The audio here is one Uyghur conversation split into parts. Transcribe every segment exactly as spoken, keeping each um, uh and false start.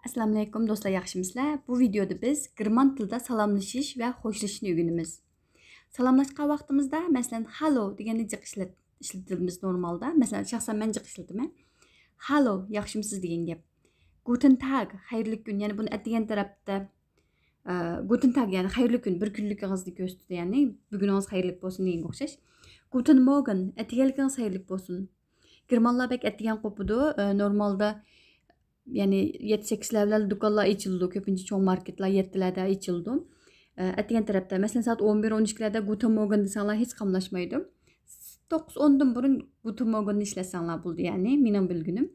ئەسسالامۇئەلەيكۇم دوستلار، ياخشىمۇسىلەر؟ بۇ ۋىدېئودا بىز گېرمان تىلىدا سالاملىشىش ۋە خوشلىشىشنى ئۆگىنىمىز. سالاملاشقان ۋاقتىمىزدا، مەسىلەن، ھالو دېگەننى جىق ئىشلەت-، ئىشلىتىمىز نورمالدا. مەسىلەن، شەخسەن مەن جىق ئىشلىتىمەن. ھالو، ياخشىمۇسىز دېگەن گەپ. گۇتېن تاگ، خەيرلىك كۈن، يەنى بۇنى ئەتىگەن تەرەپتە، ئە، گۇتېن تاگ، يەنى خەيرلىك كۈن، بىر كۈنلۈكىڭىزنى كۆرسىتىدۇ، يەنى بۈگۈنىڭىز خەيرلىك بولسۇن دېگەنگە ئوخشاش. گۇتېن موگېن، ئەتىگەنلىكىڭىز خەيرلىك بولسۇن. گېرمانلار بەك ئەتىگەن قوپىدۇ، ئە، نورمالدا يەنى يەتتە سەككىزلەردە دۇكانلار ئېچىلىدۇ، كۆپىنچە چوڭ ماركېتلار يەتتىلەردە ئېچىلىدۇ. ئە، ئەتىگەن تەرەپتە، مەسىلەن، سائەت ئون بىر، ئون ئىككىلەردە گۇتېن موگېن دېسەڭلار ھېچ قاملاشمايدۇ. توققۇز ئوندىن بۇرۇن گۇتېن موگېننى ئىشلەتسەڭلار بولىدۇ، يەنى مېنىڭ بىلگىنىم.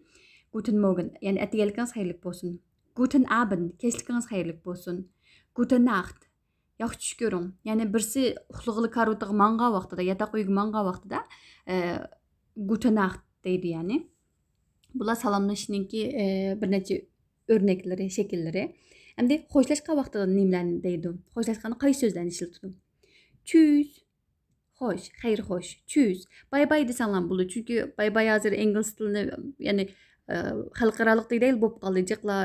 گۇتېن موگېن، يەنى ئەتىگەنلىكىڭىز خەيرلىك بولسۇن. گۇتېن ئابېند، كەچلىكىڭىز خەيرلىك بولسۇن. گۇتە ناخت، ياخشى چۈش كۆرۈڭ. يەنى بىرسى ئۇخلىغىلى كارىۋىتىغا ماڭغان ۋاقتىدا، ياتاق ئۆيگە ماڭغان ۋاقتىدا، ئە، گۇتە ناخت دەيدۇ، يەنى. بۇلار سالاملىشىشنىڭكى، ئە، بىر نەچچە ئۆرنەكلىرى، شەكىللىرى. ئەمدى خوشلاشقان ۋاقتىدا نېمىلەرنى دەيدۇ؟ خوشلاشقاندا قايسى سۆزلەرنى ئىشلىتىدۇ؟ چۈس، خوش، خەير خوش، چۈس. باي باي دېسەڭلار بولىدۇ. چۈنكى باي باي ھازىر ئىنگلىز تىلىنى، يەنى، ئە، خەلقئارالىق دېگۈدەك بولۇپ قالدى. جىقلا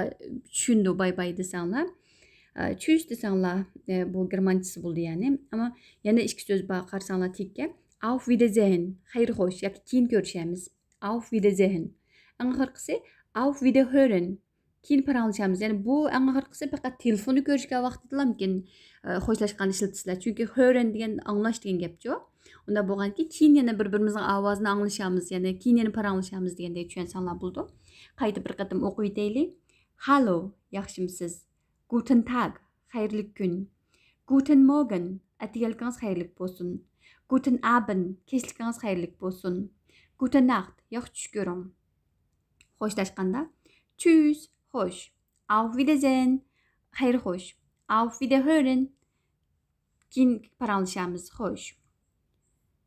چۈشىنىدۇ باي باي دېسەڭلار. ئە، چۈس دېسەڭلار، ئە، بۇ گېرمانچىسى بولدى يەنى. ئەمما يەنە ئىككى سۆز بار، قارىساڭلار تىككە. ئاۋف ۋىدېرسېھېن، خەير خوش ياكى كېيىن كۆرۈشەرمىز. ئاۋف ۋىدېرسېھېن. ئەڭ ئاخىرقىسى ئاۋف ۋىدېرھۆرېن، كېيىن پاراڭلىشارمىز. يەنى بۇ ئەڭ ئاخىرقىسى پەقەت تېلېفوندا كۆرۈشكەن ۋاقتىدىلا مۇمكىن، ئە، خوشلاشقاندا ئىشلىتىسىلەر. چۈنكى ھۆرېن دېگەن ئاڭلاش دېگەن گەپچۇ. ئۇنداق بولغاندىكىن كېيىن يەنە بىر بىرىمىزنىڭ ئاۋازىنى ئاڭلىشارمىز، يەنى كېيىن يەنە پاراڭلىشارمىز دېگەندەك چۈشەنسەڭلار بولىدۇ. قايتا بىر قېتىم ئوقۇۋېتەيلى. ھالو، ياخشىمۇسىز؟ گۇتېن تاگ، خەيرلىك كۈن. گۇتېن موگېن، ئەتىگەنلىكىڭىز خەيرلىك بولسۇن. گۇتېن ئابېند، كەچلىكىڭىز خەيرلىك بولسۇن. گۇتە ناخت، ياخشى چۈش كۆرۈڭ. خوشلاشقاندا، چۈس، خوش. ئاۋف ۋىدېرسېھېن، خەير خوش. ئاۋف ۋىدېرھۆرېن، كېيىن پاراڭلىشارمىز، خوش.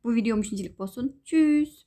بۇ ۋىدېئو مۇشۇنچىلىك بولسۇن. چۈس.